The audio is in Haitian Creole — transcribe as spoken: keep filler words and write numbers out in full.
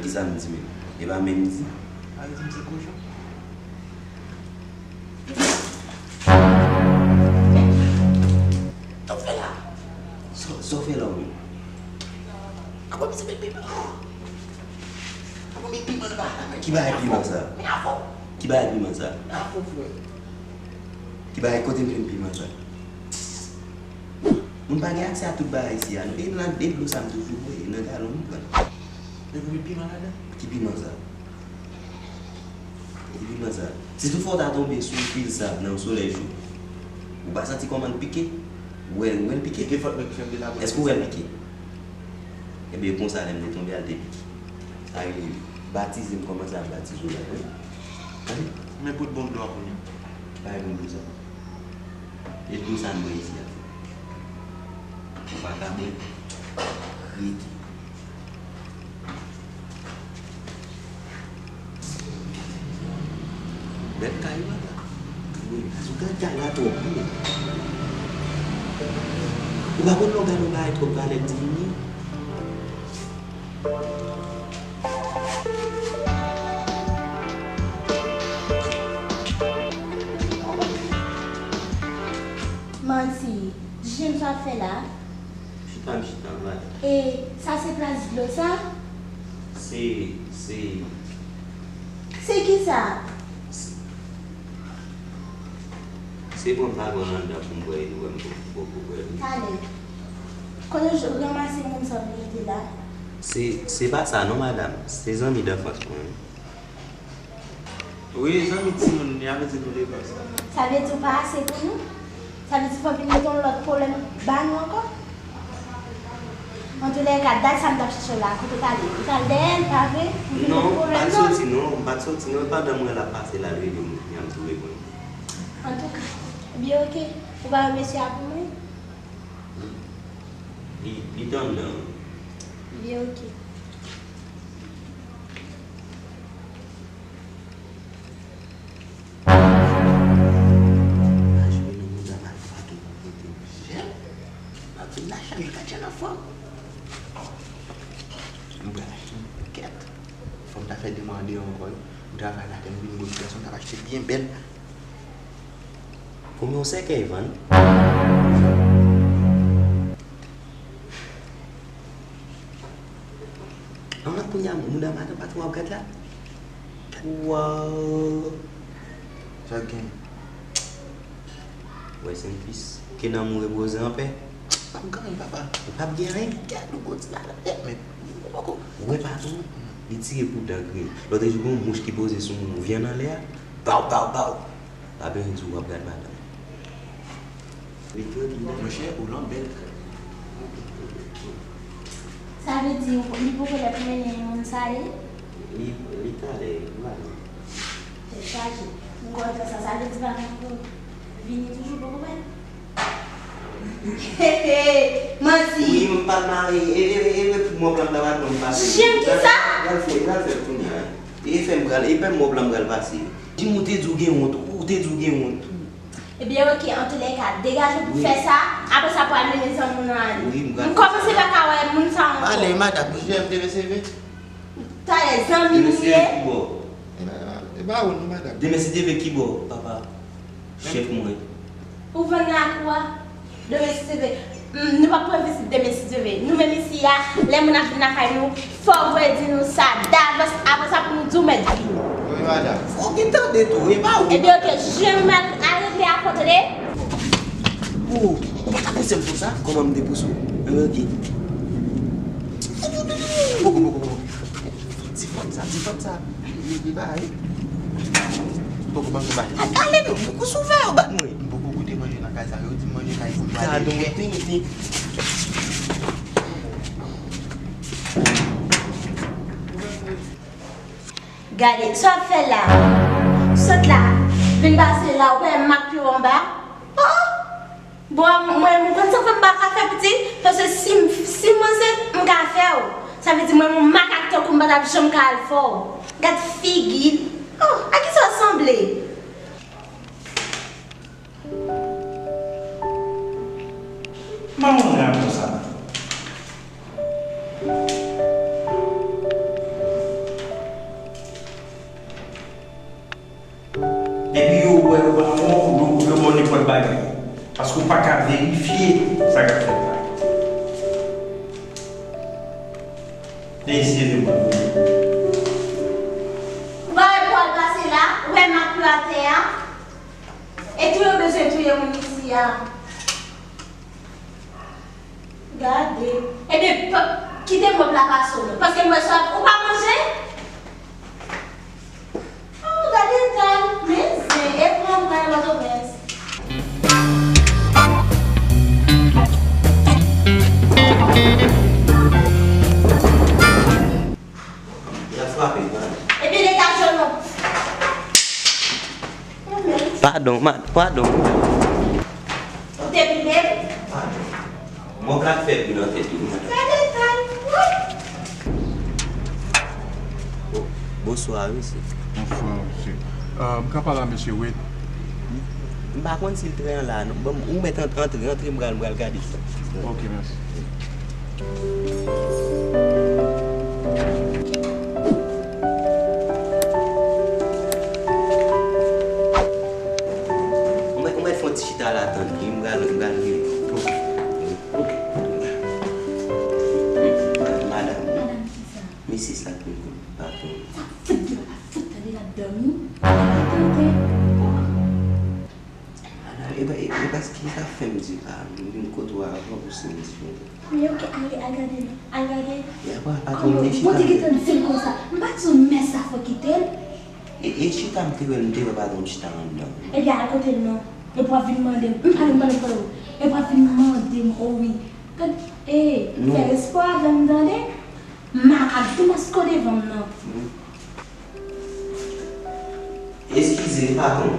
Kisa m di menm? E pa menm di? Sa vle di m se kochon? Sa w fè la? Sa, sa w fè la, wi? Apa misye met piman? Apa met piman nan bagay la, men? Ki bagay piman sa? Men afò. Ki bagay piman sa? Men afò, frè. Ki bagay, kote m jwenn piman sa? Moun pa gen aksè a tout bagay isi a, non. E nan, e dlo sa m toujou bwè, e nan galon m pran. Men pou met piman ladan? Ki piman sa? Ki piman sa? Si toutfwa w ta tonbe sou pil sab nan yon solèy cho, ou pa santi kòman l pike? Ou wè, ou wè l pike? Èske w wè l pike? Ebyen, konsa, lè m te tonbe a, l te pike. Sa rele batize, m kòmanse ap batize w ladan. Tande? Men pot bon dlo a kounye a. Bay bon dlo sa. E dlo sa n bwè isi a. Ou pa ka bwè. Rete. Bèl kay ou la. Wi, sou gad kay la twòp, wi. Ou pa konn lè w gade yon bagay twòp valè l diminye? Manti, James ap fè la? Chita m chita m la. E sa se plas dlo sa? Se, se. Se kisa? Se, se bon, m ta pran anndan pou m bwè, e nou wè m poko bwè l. Talè. Kote w ranmase moun sa w mete la? Se, se pa sa non, madanm. Se zanmi danfans mwen. Wi, zanmi timoun, li avle di nou depanse. Sa vle di ou pa ase pou nou? Sa vle di fò vin mete yon lòt pwoblèm ba nou ankò? Antoulèka, dat sa m t ap chèche w la, kote w t ale? Ou t al dèyè l, pa vre? Ou vin mete pwoblèm non? Non, m pa t soti non, m pa t soti non, e pandan m wè l ap pase la, l rele m, kounya m tou reponn. Antouka, ebyen oke, ou pa wè mesye a pou mwen? Li, li t anndan wi. Ebyen oke. Mwen jwe nan mouda maltrake pou mete jèl. M ap vin la chaje katye nan fòm. M pral achte yon pakèt. Fò m ta fè de mwa andeyò ankò wi. M travay la tè m vin gwo ti gason, m t ap achte byen bèl. Konbyen yon sèkèy vann? An, kounye a, mouda madanm patwon ap gad la. Waw. Sa k gen? Rest in peace. Ke nanm ou repoze an pè. P ap gen anyen, papa. Ou p ap gen anyen? Gad yon gwo ti bagay nan tèt, men. Ou wè patwon? Li tire kou dan griyen. Lòt jou, gen yon mouch ki poze sou moun, vyann anlè a. Baw, baw, baw. Pa bezwen di w ap gad madanm. Li tranki, non. Monchè, ou lan bèl kay. Sa vle di, li poko lè pou mennen moun sa ye? Li, li talè, li va vini. Tèt chaje. M kontan sa, sa vle di pa poko vini toujou, poko wè. Manti. Wi, m pa mare. E, e, e, e pou mòb la m ta pral pran m pase. Jem ki sa? Pral fè, pral fè l kounye a. E fè m pral, e fè m mòb la m pral pase. Di m ou te di w gen wont, ou te di w gen wont. Ebyen, oke, antoulèka, degaje w pou fè sa, apre sa pou al mennen zanmi w nan ale. Wi, m pral fè sa. M kòmanse pa ka wè moun sa ankò. Ale, madanm, jem te reseve. Talè, zanmi m li ye. Demen se ki bò? E pa, e pa, e pa ou non, madanm. Demen se te vle ki bò, papa? Chèf mwen. Ou vann lakou a? Demen si Dye vle. Mm, nou p ap pran vizit demen si Dye vle. Nou menm isi a, lè moun ap vin lakay nou, fò w redi nou sa davans, apre sa pou nou di w mèt vini. Wi, madanm. Fò w gen tande tou, e pa ou. Ebyen, oke, jem al, al regle afè w tande. Oh, ou pa ka pouse m konsa? Kòman m te pouse w? Ebyen, oke. Poko, poko, poko. Ti fanm sa, ti fanm sa. Li, li bay. Poko ban m bay. Gade non, poko souvè yo bat mwen. M poko goute manje nan kay sa, yo di m manje kay pou m pale. Gadon, wi, wi, wi. Gade, sa w ap fè la? Sot la, vin pase la, ou wè m ak pye w anba? Oh! Bon, mwen, m konn sa fè m pa ka fè pitit, paske si m, si m ansent, m ka fè w. Sa vle di mwen, yon makak tankou m pa t ap janm ka al fè w. Gad figi l. Oh, a kisa w sanble? Manman w la konsa. Yo ba w, yo, yo ba w nenpòt bagay. Paske w pa ka verifye sa k ap fèt la. Dezire mwen. Ou pa wè pwal pase la, ou wè mak yo atè a? E tou yo bezwen touye moun isi a. Gade. Ebyen, p-, kite mòb la pase w non. Paske m wè sa, ou pa manje? Oh, gade eta l. Men zen, e pran mwen Pòtoprens. Y ap frape, pa. Epi detache w non. Padon, mad-, padon. Ou te touye m? Padon. Mòb la k fè bri nan tèt ou. Gade kay, wi. Bo-, bonswa, mesye. Bonswa, mesye. Euh, m ka pale a mesye Wade? M pa konn si l trè an la, non. Bon, ou mèt ant-, antre, antre, m pral, m pral gade sa. Ok, mèsi. Ou mèt, ou mèt fè yon ti chita la, tann, m pral, m pral vini. Ok. Ok. Madanm. Madanm ki sa? Misis la k vin kote patwon. Sa fout gen pa fout tande l ap dòmi. Tande. Madanm, e pa, e, e paske sa fè m di, ah, m vin kote w avan pou se m di kontan. Men ok, ale, al gade non. Al gade. E apre, patwon, m te chita. Mwen te gentan di l konsa. M pa di w mès la fò kite l. E, e chita m te wè l, m te wè patwon chita anndan. Ebyen, al kote l non. Epi w ap vin mande m. M pale, m pale, m pale. Epi w ap vin mande m, o wi. Gad, e, fè respè avè m, tande? M a ap vin maske w devan m non. Eskize, patwon.